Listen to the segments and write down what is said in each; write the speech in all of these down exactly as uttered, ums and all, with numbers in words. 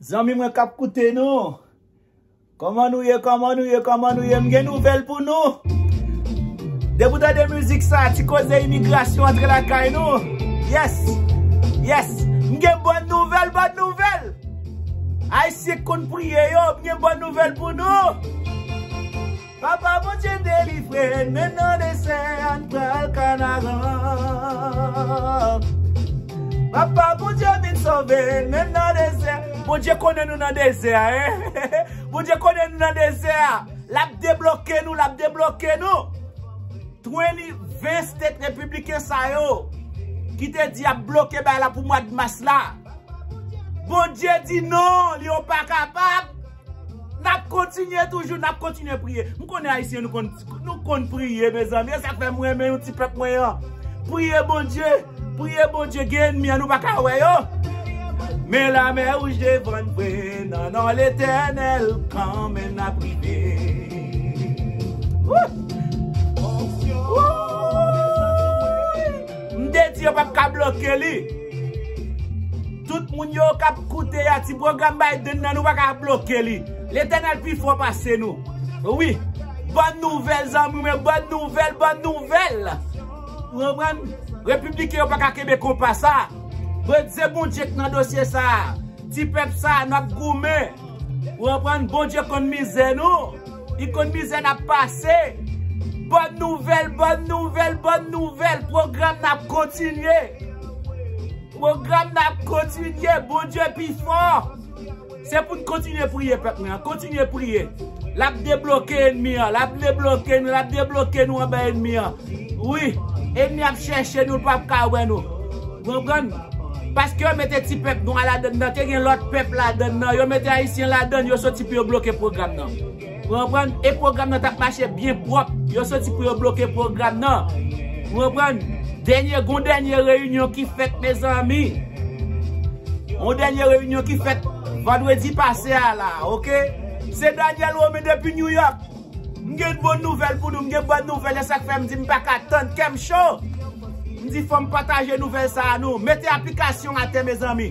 Zanmi mwen k ap koute nou, kòman nou ye, kòman nou ye, kòman nou ye? M gen nouvèl pou nou. Depi w tande mizik sa, ti koze imigrasyon antre lakay nou. Yes, yes. M gen bòn nouvèl, bòn nouvèl. Ayisyen k konn priye yo, m gen bòn nouvèl pou nou. Papa Bondye delivre n, menm nan dezè a n pral Kanaran. Papa Bondye vin sove n, menm nan dezè. Bondye konnen nou nan dezè a, en. Bondye konnen nou nan dezè a. L ap debloke nou, l ap debloke nou. Twenty, ven state repibliken sa yo ki te di y ap bloke bagay la pou mwa d mas la. Bondye di non, li yo pa kapab. N ap kontinye toujou, n ap kontinye priye. M konnen Ayisyen nou konn, nou konn priye, mezanmi. E sa k fè m renmen yon ti pèp mwen an. Priye Bondye, priye Bondye, gen ènmi an, nou pa ka wè yo. Men lamè wouj devan n vre, nan non Letènèl, kanmenm n ap rive. Wouy! Wouy! M te di yo p ap ka bloke li. Tout moun yo k ap koute a, ti pwogram Biden nan, nou pa ka bloke li. Letènèl pi fò pase nou. Wi. Bòn nouvèl, zanmi mwen, bòn nouvèl, bòn nouvèl. Ou konprann? Repibliken yo pa ka kenbe konpa sa. Bon, se Bondye k nan dosye sa. Ti pèp sa, n ap goumen. Ou konprann? Bondye konn mizè nou. Li konn mizè n ap pase. Bòn nouvèl, bòn nouvèl, bòn nouvèl. Pwogram n ap kontinye. Pwogram n ap kontinye. Bondye pi fò. Se pou n kontinye priye, pèp mwen an. Kontinye priye. L ap debloke ènmi an. L ap debloke nou. L ap debloke nou anba ènmi an. Wi. Ènmi ap chèche nou. L p ap ka wè nou. Ou konprann? Paske yo mete ti pèp nwa ladann nan, te gen lòt pèp ladann nan, yo mete Ayisyen ladann, yo soti pou yo bloke pwogram nan. Ou konprann? E pwogram nan t ap mache byen pwòp, yo soti pou yo bloke pwogram nan. Ou konprann? Dènye, gon dènye reyinyon ki fèt, mezanmi. Yon dènye reyinyon ki fèt vandredi pase a la, oke? Se Daniel Romain depi New York. M gen bon nouvèl pou nou, m gen bòn nouvèl, e sa k fè m di m pa ka tann, kè m cho. M di fò m pataje nouvèl sa a nou. Mete aplikasyon atè, mezanmi.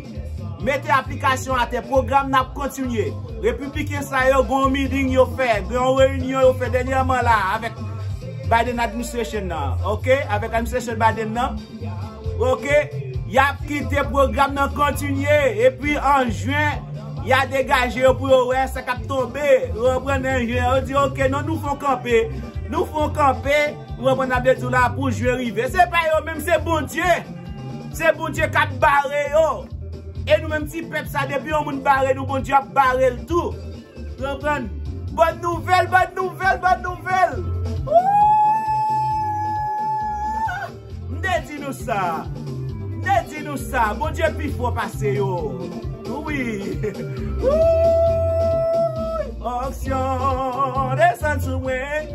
Mete aplikasyon atè. Pwogram n ap kontinye. Repibliken sa yo, gen yon meeting yo fè, gen yon reyinyon yo fè dènyèman la avèk Biden administration nan, oke? Avèk administration Biden nan. Oke, y ap kite pwogram nan kontinye. Epi an jen, y a degaje yo pou yo wè sa k ap tonbe. Yo pran nan jen, yo di, oke, non, nou fè yon kanpe. Nou fè yon kanpe, yo pran nan bezou la pou jen rive. Se pa yo menm, se Bondye. Se Bondye k ap bare yo. E nou menm ti pèp sa, depi yon moun bare nou, Bondye ap bare l tou. Konprann? Bòn nouvèl, bòn nouvèl, bòn nouvèl. Wouy! M te di nou sa. M te di nou sa. Bondye pi fò pase yo. Wi. Wouy! Onksyon desann sou mwen.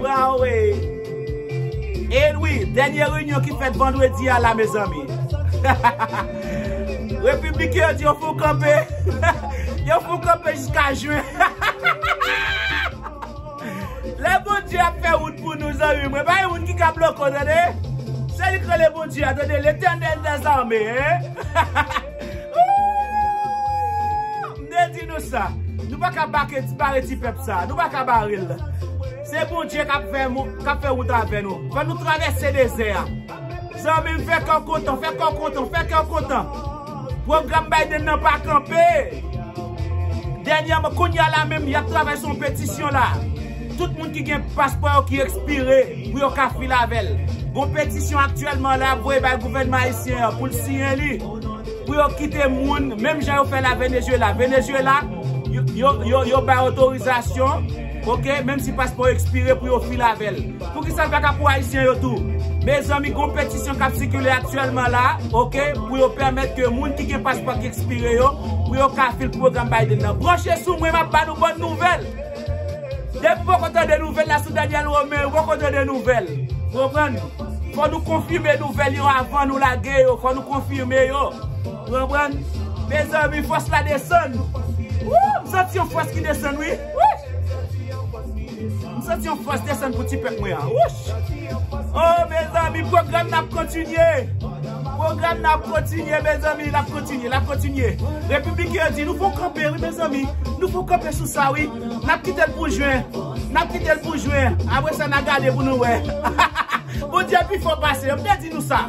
Waw, wi. E wi, dènye reyinyon ki fèt vandredi a la, mezanmi. Repibliken yo di yo fè yon kanpe. Yo fè yon kanpe jiska jen. Lè Bondye ap fè wout pou nou, zanmi mwen, pa gen moun ki ka bloke w, tande. Se li k rele Bondye a, tande, Letènèl dèzame, en. M te di nou sa. Nou pa ka bake, bare ti pèp sa. Nou pa ka bare l. Se Bondye k ap fè, mou- k ap fè wout avè nou. Fò nou travèse dezè a. Zanmi m, fè kè w kontan, fè kè w kontan, fè kè w kontan. Pwogram Biden nan pa kanpe. Dènyèman, kounye a la menm, y ap travay sou yon petisyon la. Tout moun ki gen paspò yo ki ekspire, pou yo ka file avè l. Gon petisyon aktyèlman la, ap voye bay gouvènman ayisyen an pou l siyen li. Pou yo kite moun, menm jan yo fè la Venezuela. Venezuela, yo, yo, yo, yo bay otorizasyon, oke, menm si paspò yo ekspire, pou yo file avè l. Poukisa l pa ka pou ayisyen yo tou? Mezanmi, gon petisyon k ap sikile aktyèlman la, oke, pou yo pèmèt ke moun ki gen paspò ki ekspire yo, pou yo ka file pwogram Biden nan. Branche sou mwen, m ap ba nou bòn nouvèl. Depi w poko tande nouvèl la sou Daniel Romain, w poko tande nouvèl. Ou konprann? Fò nou konfime nouvèl yo avan nou lage yo. Fò nou konfime yo. Ou konprann? Mezanmi, fòs la desann. Wou, m santi yon fòs ki desann, wi. Wouch! M santi yon fòs desann pou ti pèp mwen an. Wouch! Oh, mezanmi, pwogram n ap kontinye. Pwogram nan ap kontinye, mezanmi, l ap kontinye, l ap kontinye. Repiblik yo di, nou fè w kanpe, wi, mezanmi. Nou fè w kanpe sou sa, wi. N ap kite l pou jen. N ap kite l pou jen. Apre sa, n a gade pou nou wè. Bondye pi fò pase. Yo te di nou sa.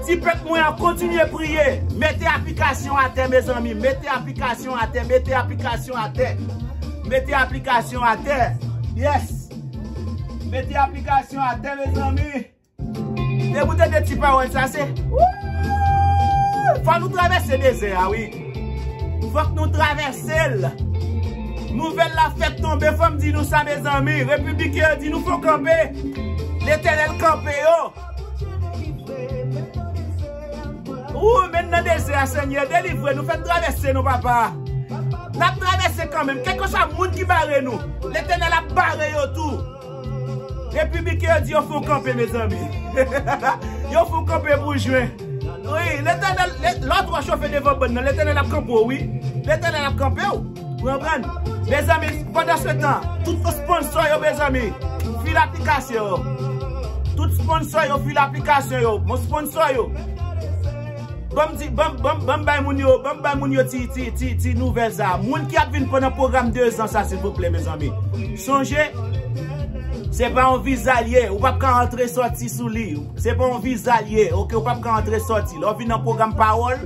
Ti pèp mwen an, kontinye priye. Mete aplikasyon atè, mezanmi. Mete aplikasyon atè. Mete aplikasyon atè. Mete aplikasyon atè. Yes. Mete aplikasyon atè, mezanmi. Depi w tande ti pawòl sa, se, wouy! Fò nou travèse dezè a, wi. Fòk nou travèse l. Nouvèl la fèk tonbe, fò m di nou sa, mezanmi. Repiblik yo di nou fò kanpe. Letènèl kanpe yo. Ou, men nan dezè a, Senyè, delivre nou, fè n travèse nou, papa. N ap travèse kanmenm, kèlkeswa moun ki bare nou, Letènèl ap bare yo tou. Repiblik yo di yo fè w kanpe, mezanmi. Yo fè w kanpe pou jen. Wi, Letènèl, lè w twò chofe devan bann nan, Letènèl ap kanpe w, wi. Letènèl ap kanpe w. Ou konprann? Mezanmi, pandan se tan, tout sponsò yo, mezanmi, fil aplikasyon yo. Tout sponsò yo, fil aplikasyon yo. Bon sponsò yo. Ban m di, ban, ban, ban m bay moun yo, ban m bay moun yo ti, ti, ti, ti nouvèl sa. Moun ki ap vin pandan pwogram dezan sa, silvouplè, mezanmi. Sonje, se pa yon viza l ye, ou p ap ka antre sòti sou li. Se pa yon viza l ye, oke, ou p ap ka antre sòti. Lè w vin nan pwogram pawòl,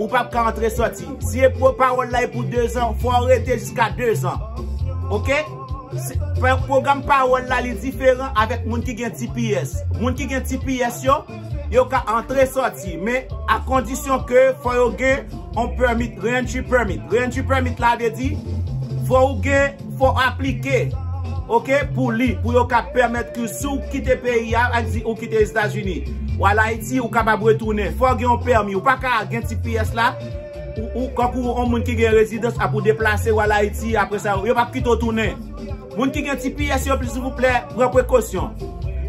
ou p ap ka antre sòti. Si e pwo-, pawòl la e pou dezan, fò w rete jiska dezan. Oke? Se, pa-, pwogram pawòl la, li diferan avèk moun ki gen T P S. Moun ki gen T P S yo, yo ka antre sòti, men a kondisyon ke fò yo gen yon permit, reentry permit. Reentry permit la vle di, fò ou gen, fò w aplike, oke, pou li, pou yo ka pèmèt ke si w kite peyi a, ak di ou kite Etazini, w al Ayiti, ou kapab retounen. Fò w gen yon pèmi, ou pa ka gen T P S la, ou, ou, kankou yon moun ki gen rezidans ap ou deplase, w al Ayiti, apre sa, yo p ap kite w tounen. Moun ki gen T P S yo, silvouplè, pran prekosyon.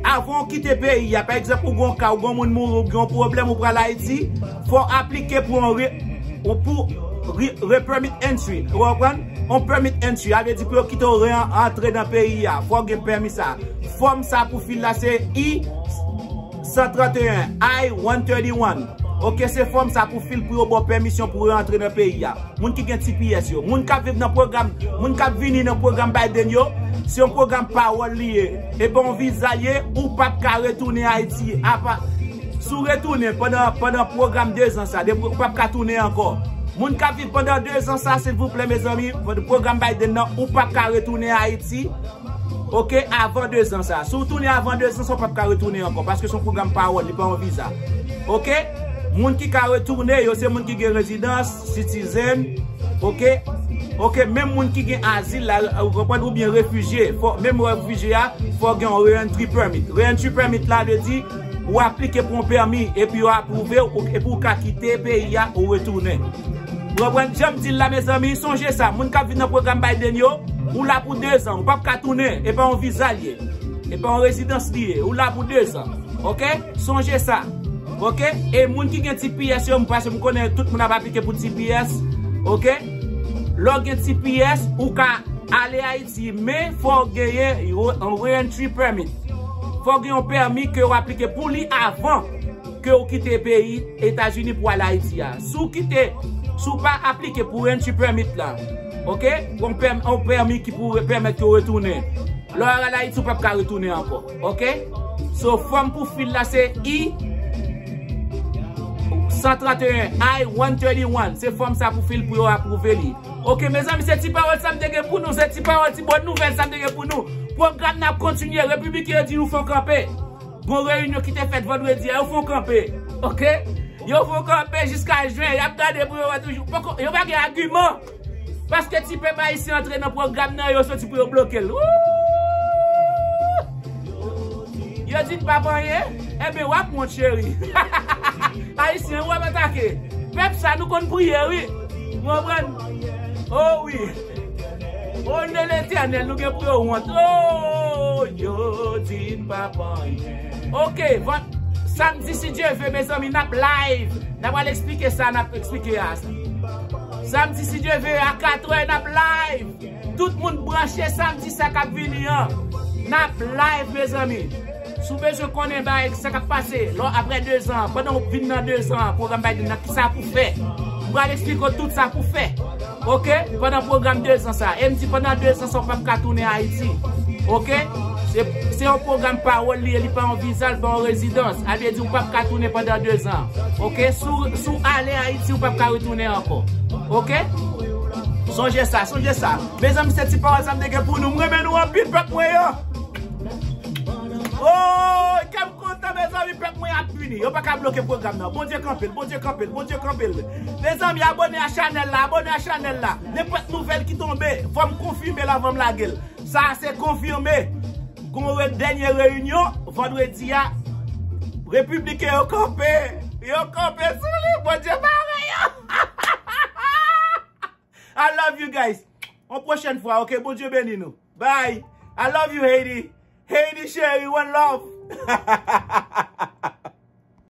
Avan w kite peyi a, pa egzanp, ou gon ka, ou gon moun mouri, ou gen yon pwoblèm, ou pral Ayiti, fò w aplike pou yon re-, ou pou re-, re-, permit entry. Ou konprann? Yon permit entry, sa vle di pou yo kite w re-, antre nan peyi a. Fò w gen pèmi sa. Fòm sa pou fil la, se I san trannteyen, I one thirty-one. Oke, se fòm sa pou fil pou yo ba w pèmisyon pou w rantre nan peyi a. Moun ki gen T P S yo, moun k ap viv nan pwogram, moun k ap vini nan pwogram Biden yo, se yon pwogram pawòl li ye. E pa yon viza l ye, ou p ap ka retounen Ayiti. Apa, si w retounen pandan, pandan pwogram dezan sa, depi ou p ap ka tounen ankò. Moun k ap viv pandan dezan sa, silvouplè, mezanmi, pwogram Biden nan, ou p ap ka retounen Ayiti. Oke, avan dezan sa. Si w tounen avan dezan sa, w p ap ka retounen ankò, paske se yon pwogram pawòl, li pa yon viza. Oke? Moun ki ka retounen yo, se moun ki gen rezidans, citizen, oke? Oke, menm moun ki gen azil la, ou konprann, oubyen refijye, fò, menm refijye a, fò gen yon reentry permit. Reentry permit la vle di, ou aplike pou yon pèmi, epi yo apwouve w, epi ou ka kite peyi a, ou retounen. Ou konprann? Jan m di l la, mezanmi, sonje sa, moun k ap vin nan pwogram Biden yo, ou la pou dezan, ou p ap ka tounen, e pa yon viza l ye. E pa yon rezidans li ye, ou la pou dezan. Oke? Sonje sa. Oke? E moun ki gen T P S yo, m, paske m konnen tout moun ap aplike pou T P S. Oke? Lè w gen T P S, ou ka ale Ayiti, men fò w genyen yon reentry permit. Fò w gen yon pèmi ke w aplike pou li avan ke w kite peyi Etazini pou al Ayiti a. Si w kite, si w pa aplike pou reentry permit la, oke? Yon pèm-, yon pèmi ki pou re-, pèmèt ke w retounen. Lè w al Ayiti, ou p ap ka retounen ankò. Oke? So, fòm pou fil la se I san trannteyen, I one thirty-one. Se fòm sa pou fil pou yo apwouve li. Oke, mezanmi, se ti pawòl sa m te gen pou nou. Se ti pawòl, ti bòn nouvèl sa m te gen pou nou. Pwogram nan ap kontinye. Repibliken yo di nou fò kanpe. Gon reyinyon ki te fèt vandredi a, yo fè w kanpe. Oke? Yo fè w kanpe jiska jen. Y ap gade pou yo wè toujou. Poko, yo pa gen agiman. Paske ti pèp ayisyen antre nan pwogram nan, yo soti pou yo bloke l. Wouy! Yo di n p ap anyen. Enben, w ap wont, cheri. Ayisyen, w ap atake. Pèp sa, nou konn priye, wi. Ou konprann? O wi. O non Letènèl, nou gen pou yo wont. O, yo di n p ap anyen. Oke, van-, samdi, si Dye ve, mezanmi, n ap live. N ap al eksplike sa, n ap eksplike a. Samdi, si Dye ve, a katrè, n ap live. Tout moun branche samdi sa k ap vini an. N ap live, mezanmi. Si w bezwen konnen bagay sa k ap pase lò apre dezan, pandan w vin nan dezan, pwogram Biden nan, ki sa pou fè. M pral eksplike w tout sa pou fè. Oke? Pandan pwogram dezan sa. E m di pandan dezan sa w p ap ka tounen Ayiti. Oke? Se se yon pwogram pawòl li ye, li pa yon viza, li pa yon rezidans. A vle di w p ap ka tounen pandan dezan. Oke? Si w si w ale Ayiti, w p ap ka retounen ankò. Oke? Sonje sa, sonje sa. Mezanmi, se ti pawòl sa m te gen pou nou. M renmen nou anpil, pèp mwen yo. Oy, kè m kontan, mezanmi, pèp mwen ap vini. Yo pa ka bloke pwogram nan. Bondye kanpe l, Bondye kanpe l, Bondye kanpe l. Mezanmi, abòne a chanèl la, abòne a chanèl la. Nenpòt nouvèl ki tonbe, fò m konfime l avan m lage l. Sa a se konfime. Gon re- dènye reyinyon, vandredi a, repibliken yo kanpe. Yo kanpe sou li. Bondye bare yo. I love you guys. Yon pwochèn fwa, oke? Bondye beni nou. Bye. I love you, Haiti. Haiti cheri, one love.